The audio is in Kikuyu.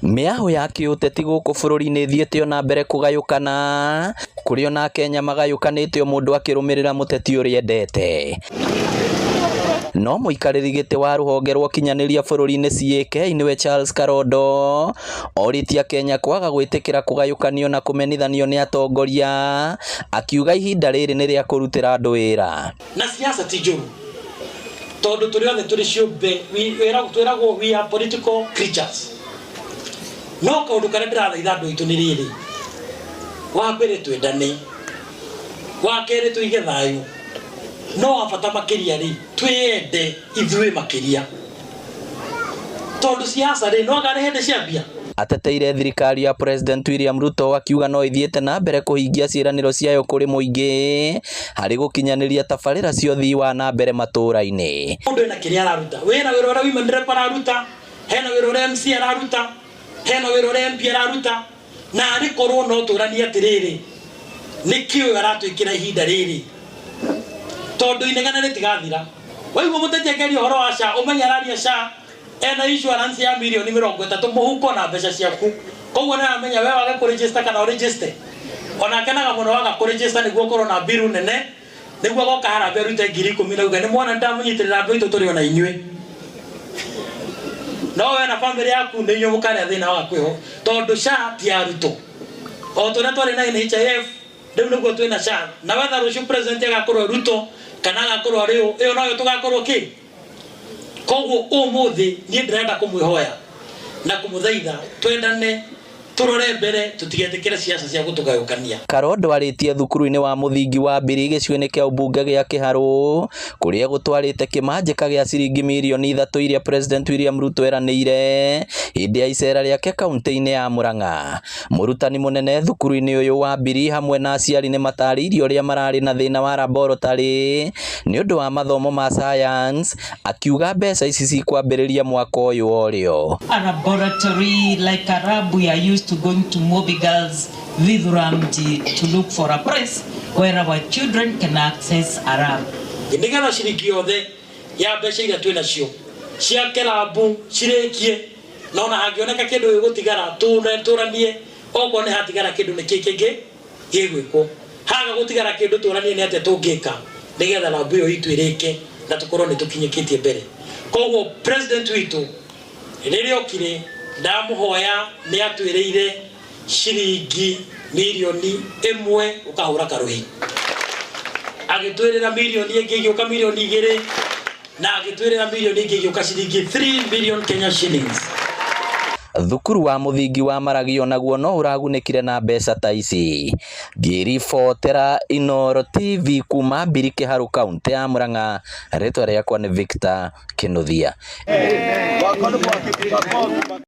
Mĩahũ ya kĩũteti gũkũ bũrũri-inĩ ĩthiĩte o na mbere kũgayũkana, kũrĩa ona Akenya magayũkanĩte o mũndũ akĩrũmĩrĩra mũteti ũrĩa endete. No mũikarĩri gĩtĩ wa rũhonge rwa ũkinyanĩria bũrũri-inĩ CAK nĩwe Charles Karondo orĩtie Akenya kwaga gwĩtĩkĩra kũgayũkanio na kũmenithanio nĩ atongoria, akiuga ihinda rĩrĩ nĩ rĩa kũrutĩra andũ wĩra. Na siasa ti njũru tondũ tũrĩ othe tũrĩ ciũmbe twĩragwo we are political creatures. No kaũndũ karĩa ndĩrathaitha andũ aitũ nĩ rĩrĩ: wa mbere, twendane; wa kerĩ, tũige thayũ; no wa bata makĩria rĩ, twĩyende ithuĩ makĩria, tondũ siasa rĩ, no anga nĩ hĩndĩ ciambia. Ateteire thirikari ya President William Ruto, akiuga no ĩthiĩte na mbere kũhingia ciĩranĩro ciayo kũrĩ mũingĩ harĩ gũkinyanĩria tabarĩra cia ũthii wa na mbere matũũra-inĩ. Mũndũ ena kĩrĩa araruta wĩra, wĩra ũrĩa women rep araruta, hena wĩra ũrĩa MC araruta, hena wĩra ũrĩa MP araruta, na arĩ korwo no tũranie atĩrĩrĩ, nĩkĩ ũyũ aratwĩkĩra ihinda rĩrĩ? Tondũ inegene rĩtigathira. Waigua mũteti akĩaria ũhoro wa SHA, ũmenye araria SHA ena insurance ya mirioni 30 mũhuko na mbeca ciaku. Koguo nĩ aramenya we wage kũregister kana ũregister. Ona akenaga mũno waga kũregister nĩguo ũkorwo na mbiru nene, nĩguo agoka harambee arute 10,000 na uge nĩ mwana ndamũnyitĩrĩra, andũ aitũ tũrĩ ona inyuĩ. No we na family yaku nĩ inyuĩ mũkarĩa thĩna waga kwĩho, tondũ SHA ti ya Ruto. O tũrĩa twarĩ na NHIF, rĩu nĩguo twĩna SHA. Na wetha rũciũ president agakorwo Ruto kana agakorwo arĩ ũ, ĩyo noyo tũgakorwo kĩ. Koguo ũmũthĩ niĩ ndĩrenda kũmwĩhoya na kũmũthaitha twendane, tũrore mbere, tũtigetĩkĩre ciaca cia gũtũgayũkania. Karondo arĩtie thukuru-inĩ wa mũthingi wa Mbiri gĩcigo-inĩ kĩa ũmbunge gĩa Kĩharũ, kũrĩa gũtwarĩte kĩmanjĩka gĩa ciringi mirioni 3 iria President William Ruto eranĩire hĩndĩ ya icera rĩake kaunti-inĩ ya Murang'a. Mũrutani mũnene thukuru-inĩ ũyũ wa Mbiri hamwe na aciari nĩ matarĩirie ũrĩa mararĩ na thĩna wa laboratory nĩ ũndũ wa mathomo ma science, akiuga mbeca ici cikwambĩrĩria mwaka ũyũ orĩo. A laboratory like a lab, we are used to going to Mobi Girls Vithuramji to look for a place where our children can access a lab. Nĩgetha ciringi yothe ya mbeca iria twĩ nacio cia kĩrabu cirĩkie, na ona hangĩoneka kĩndũ gĩgũtigara, tũranie okorwo nĩ hatigara kĩndũ, nĩ kĩ kĩngĩ gĩgwĩkwo. Haga gũtigara kĩndũ, tũranie nĩ atĩa tũngĩka nĩgetha rambu ĩyo itũ ĩrĩke na tũkorwo nĩ tũkinyĩkĩtie mbere. Koguo president witũ rĩrĩa okire ndamũhoya, nĩ atwĩrĩire ciringi mirioni 1 ũkahũra karũhi, agĩtwĩrĩra mirioni ĩngĩ ĩgĩũka mirioni 2, na agĩtwĩrĩra mirioni ĩngĩ ĩgĩũka ciringi 3 million Kenya shillings. Thukuru wa mũthingi wa Maragi onaguo no ũragunĩkire na mbeca ta ici. Ngĩribotera Inooro TV kuma Mbiri Kĩharũ, kaunti ya Murang'a, rĩtwa rĩakwa nĩ Victor Kinuthia.